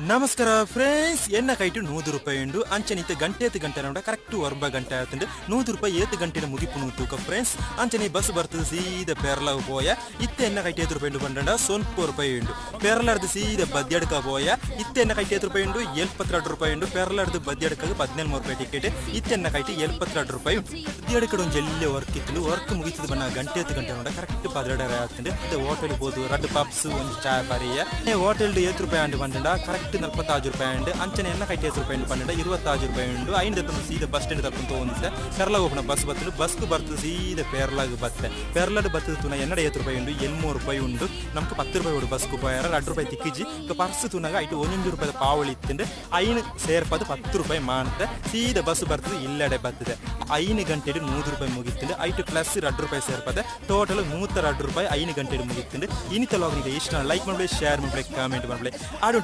ನಮಸ್ಕಾರ ಫ್ರೆಂಡ್ಸ್, ಎನ್ನ ಕೈಟು 100 ರೂಪಾಯಿ ಉಂಡು. ಅಂಚನೆ ಇತ್ತೆ ಗಂಟೆ ಏತ್ ಗಂಟೆ ನೋಡ, ಕರೆಕ್ಟ್ 9 ಗಂಟೆ ಆತುಂಡು. 100 ರೂಪಾಯಿ ಏತ್ ಗಂಟೆ ಮುಗಿಪುನು ತೂಕ ಫ್ರೆಂಡ್ಸ್. ಅಂಚನೆ ಬಸ್ ಬರ್ತದೆ, ಸೀದ ಪೇರ್ಲಾಗ ಪೋಯ. ಇತ್ತೆ ಎನ್ನ ಕೈಟು ಏತ್ ರೂಪಾಯಿ ಉಂಡು ಪಂಡಂಡ 9 ರೂಪಾಯಿ ಉಂಡು. ಪೆರ್ಲಾರ್ದು ಸೀದ ಬದ್ಯಡ್ಕ ಪೋಯ. ಇತ್ತೆ ಎನ್ನ ಕೈಟು ಏತ್ ರೂಪಾಯಿ ಉಂಡು? 72 ರೂಪಾಯಿ ಉಂಡು. ಪೆರ್ಲಾರ್ದು ಬದ್ಯಡ್ಕ 17 ರೂಪಾಯಿ ಟಿಕೆಟ್. ಇತ್ತೆ ಎನ್ನ ಕೈಟು 72 ರೂಪಾಯಿ ಉಂಡು. ಬದ್ಯಡ್ಕಡ್ ಒಂಜಿ ಎಲ್ಯ ವರ್ಕ್ ಇತ್ತು. ವರ್ಕ್ ಮುಗಿತದ ಬಣ್ಣ ಗಂಟೆ ಏತ್ ಗಂಟೆ ನೋಡ, ಕರೆಕ್ಟ್ 12:30 ಆತುಂಡು. ಇತ್ತೆ ಹೋಟೆಲ್ ಪೋದು ರಡ್ಡ್ ಪಪ್ಸ್, ಒಂಜಿ ಚಾಯ್ ಪರಿಯ. ಹೋಟೆಲ್ ಏತ್ ರೂಪಾಯಿ ಆಂಡ್ ಪಂಡಂಡ ಕರೆಕ್ಟ್ 46 ರೂಪಾಯಿ ಆಂಡ್. ಅಂಚನೆ ಎನ್ನ ಕೈಟು ಏತ್ ರೂಪಾಯಿ ಉಂಡು ಪಂಡಂಡ 26 ರೂಪಾಯಿ ಉಂಡು. ಐನ್ ದೆತ್ತೊಂದು ಸೀದ ಬಸ್ ಸ್ಟ್ಯಾಂಡ್ ತಪ್ಪು ತೋಂದಿತ್ತೆ. ಪೆರ್ಲಾಗ ಹೋಪುನ ಬಸ್ ಬತ್ತುಂಡು. ಬಸ್ಕ್ ಬರ್ತದೆ, ಸೀದ ಪೇರ್ಲಾಗ ಬತ್ತೆ. ಪೆರ್ಲಾಡ್ ಬತ್ತದ ತೂನ ಎನ್ನಡ ಏತ್ ರೂಪಾಯಿ ಉಂಡು? 80 ರೂಪಾಯಿ ಉಂಡು. ನಮ್ಗೆ 10 ರೂಪಾಯಿ ಉಂಡು ಬಸ್ಕು ಪೋಯರ. 2 ರೂಪಾಯಿ ತಿಕ್ಕಿಜಿ. ಪರ್ಸ್ ತೂನಾಗ ಐಟು 1 ರೂಪಾಯಿ ಪಾವಳಿ ಇತ್ತುಂಡು. ಐನು ಸೇರ್ಪದು 10 ರೂಪಾಯಿ ಮಾನತೆ. ಸೀದ ಬಸ್ ಬರ್ತದೆ, ಇಲ್ಲಡೆ ಬರ್ತದೆ. 5 ಗಂಟೆಡ್ 100 ರೂಪಾಯಿ ಮುಗಿತ್ತುಂಡು. ಐಟು ಪ್ಲಸ್ 2 ರೂಪಾಯಿ ಸೇರ್ಪದೆ ಟೋಟಲ್ 102 ರೂಪಾಯಿ 5 ಗಂಟೆಡ್ ಮುಗಿತ್ತುಂಡು. ಇನ್ನಿತ ವ್ಲಾಗ್ ಇಷ್ಟ ಲೈಕ್ ಮಾಡ್ಬಿಡಿ, ಶೇರ್ ಮಾಡ್ಬಿಡಿ, ಕಾಮೆಂಟ್ ಮಾಡ್ಬಿಡಿ. ಆಡು.